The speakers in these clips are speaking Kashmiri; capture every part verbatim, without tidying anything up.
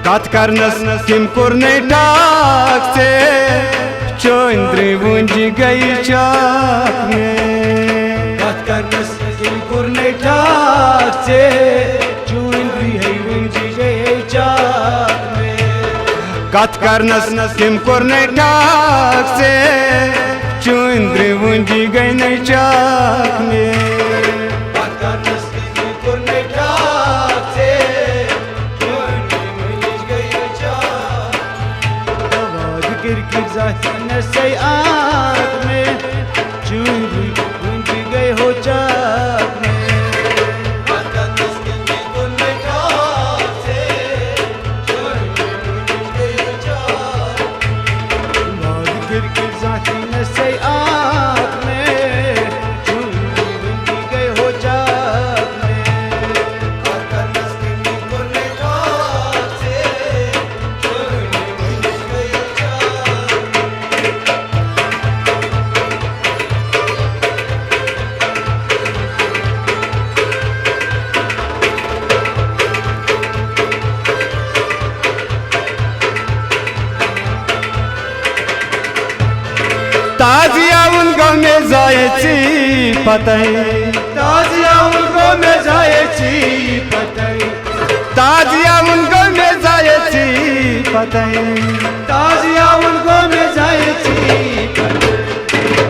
کتھ کرنس تِم کوٚر نے ٹاک ژےٚ، چٲنۍ درٕے وُنجہِ گٔے چاک مےٚ۔ کتھ کرنس تِم کوٚر نے ٹاک ژےٚ، چٲنۍ درٕے ہے وُنجہِ گٔے چاک مےٚ۔ کتھ کرنس تِم کوٚر نے ٹاک ژےٚ، چٲنۍ درٕے وُنجہِ گٔے نے چاک مےٚ۔ کتھ کرنس تِم کوٚر نے ٹاک ژےٚ، واد کِرکِٹ زاتھِ نہ سَے آتھ مےٚ، چٲنۍ وٕنۍ تہِ گٔے ہو چاک مےٚ۔ واد کِرکِٹ زاتھِ نہ سَے آتھ مےٚ، چٲنۍ وٕنۍ تہِ گٔے ہو چاک مےٚ۔ تازٕ یاوُن گوٚو مےٚ زایہِ ژی پتَے۔ تازٕ یاوُن گوٚو مےٚ زایہِ ژی پتَے۔ تازٕ یاوُن گوٚو مےٚ زایہِ ژی پتَے۔ تازٕ یاوُن گوٚو مےٚ زایہِ ژی پتَے۔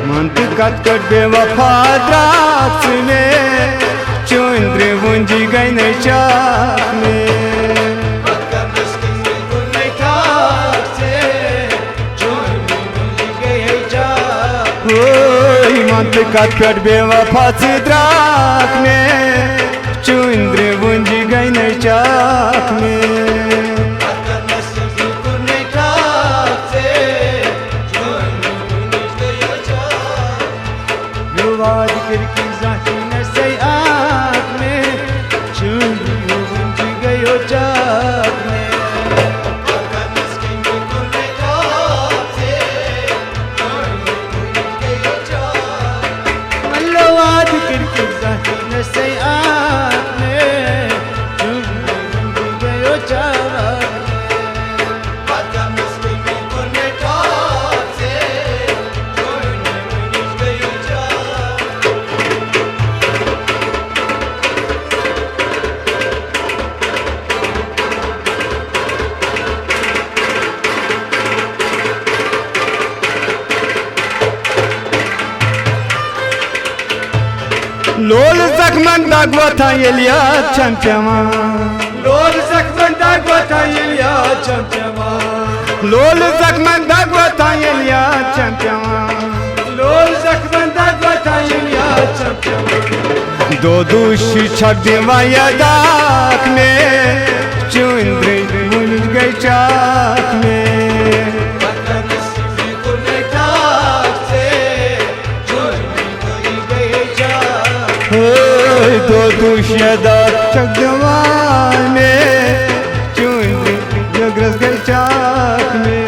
مان تہٕ کتھ کٔٹ بے وفا درٛاکھ ژٕ مےٚ، چٲنۍ درٕے وُنجہِ گٔے نے چاک مےٚ۔ وٲے مان تہٕ کتھ پٮ۪ٹھ بے وفا ژٕ درٛاکھ مےٚ، چٲنۍ درٕے وُنجہِ گٔے نے چاک مےٚ۔ واد کِرکِٹ زاتھِ نہ سَے آتھ مےٚ، چٲنۍ وُنجہِ گٔے ہو چاک مےٚ۔ مطلب واد کِرکِٹ زاتھِ نہ سَے آتھ مےٚ، چٲنۍ وُنجہِ گٔے ہو چاک مےٚ۔ لول زخمن دگ وۄتھان ییٚلہِ یاد چھم پٮ۪وان۔ لول زخمن دگ وۄتھان ییٚلہِ یاد چھم پٮ۪وان۔ لول زخمن دگ وۄتھان ییٚلہِ یاد چھم پٮ۪وان۔ لول زخمن دگ وۄتھان ییٚلہِ یاد چھم پٮ۪وان۔ دودوٗ شی چھکھ دِوان یاد اکھ مےٚ، چٲنۍ درٕے وُنِچ گٔے چاکھ مےٚ۔ ہے دودوٗ شی یاد چھکھ دِوان مےٚ، چٲنۍ جگرس گٔے چاکھ مےٚ۔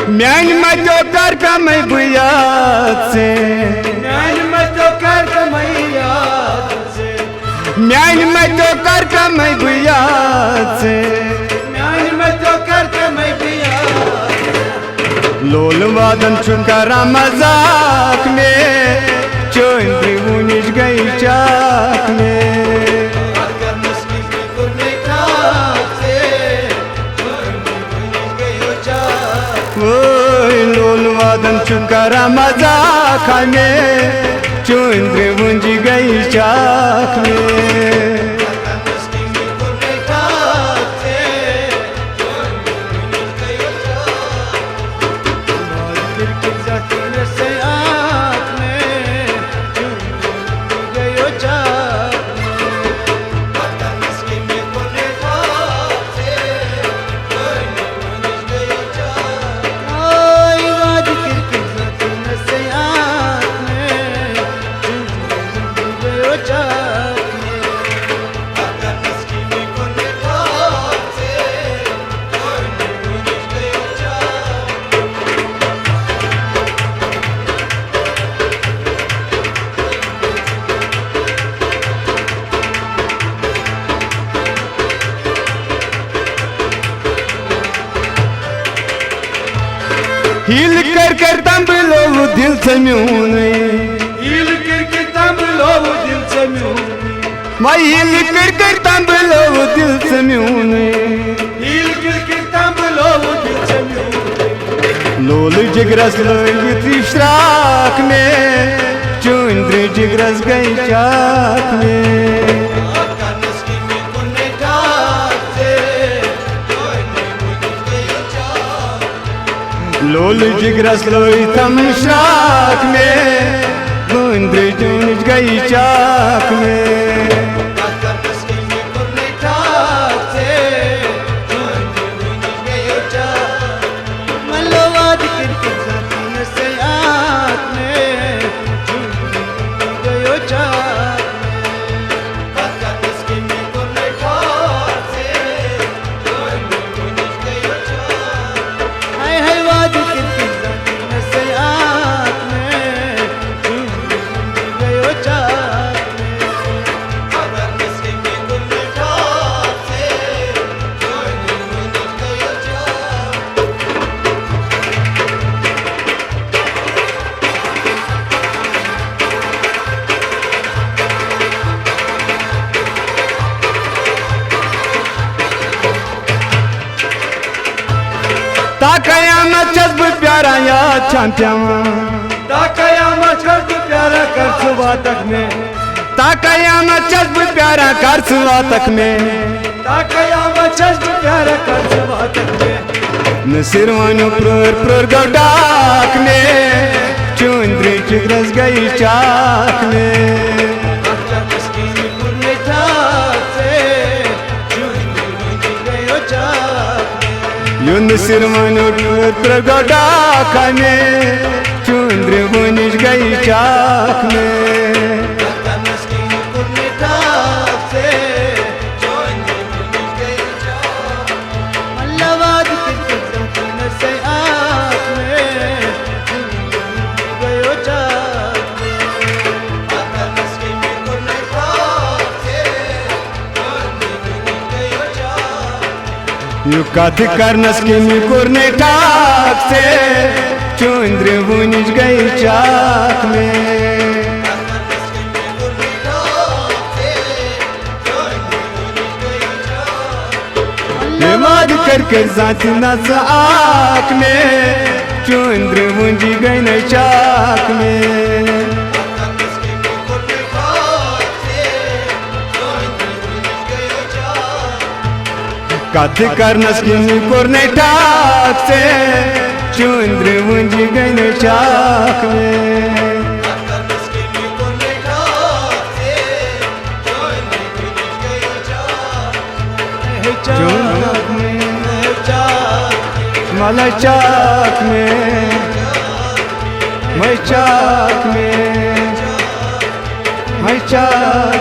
میانہِ متیو کر پیمے بہٕ یاد ژےٚ۔ میانہِ متیو کر پیمے یاد ژےٚ۔ میانہِ متیو کر پیمے بہٕ یاد ژےٚ۔ میانہِ متیو کر پیمے بہٕ یاد۔ لول وادن چھُ کران مذاق مےٚ، چٲنۍ برٛونٛہہ وُنِچ گٔے چاکھ مےٚ۔ وٲے لول وادن تم چھ کران مذاق ہمیں، چندر ونج گئی چاک میں۔ ہیل کر کر تنبلو دل ژٕ میونُے۔ ہیل کر کر تنبلو دل ژٕ میونُے۔ مائی ہیل کر کر تنبلو دل ژٕ میونُے۔ ہیل کر کر تنبلو دل ژٕ میونُے۔ لول جگرس لٲگِتھ اشراق میں، چندر جگرس گئی چاک میں۔ لول جگرس لوی تم شراک میں، گندری جونج گئی چاک میں۔ تا قیامت چھس بہٕ پیاران، یاد چھم پیوان۔ تا قیامت چھس بہٕ پیاران، کر ژٕ واتکھ مےٚ۔ تا قیامت چھس بہٕ پیاران، کر ژٕ واتکھ مےٚ۔ تا قیامت چھس بہٕ پیاران، کر ژٕ واتکھ مےٚ۔ نصیر وانیو پرٛٲرۍ پرٛٲرۍ گوٚو ڈاک مےٚ، چٲنۍ درٛے جگرس گٔیہِ چاک مےٚ۔ یُن سِرمانیو ٹوٗر ترٛےٚ گۄڈا کنے، چُندرِ وُنِچ گٔیہِ چاکھ مےٚ۔ یہِ کتھ کرنس کِنۍ کوٚر نے ٹاک ژےٚ، چُندرِ وُنِچ گٔیہِ چاکھ مےٚ۔ مےٚ وعدٕ کٔر کٔر زانٛتہِ نژٕ اکھ مےٚ، چُندرِ وُنجہِ گٔے نے چاکھ مےٚ۔ کتھ کرنس کِنۍ کوٚر نے ٹاک ژےٚ، چُندرِ وُنجہِ گٔے نے چاکھ مےٚ۔ چاکھ مےٚ، ملا چاکھ مےٚ، مے چاکھ مےٚ، مے چاکھ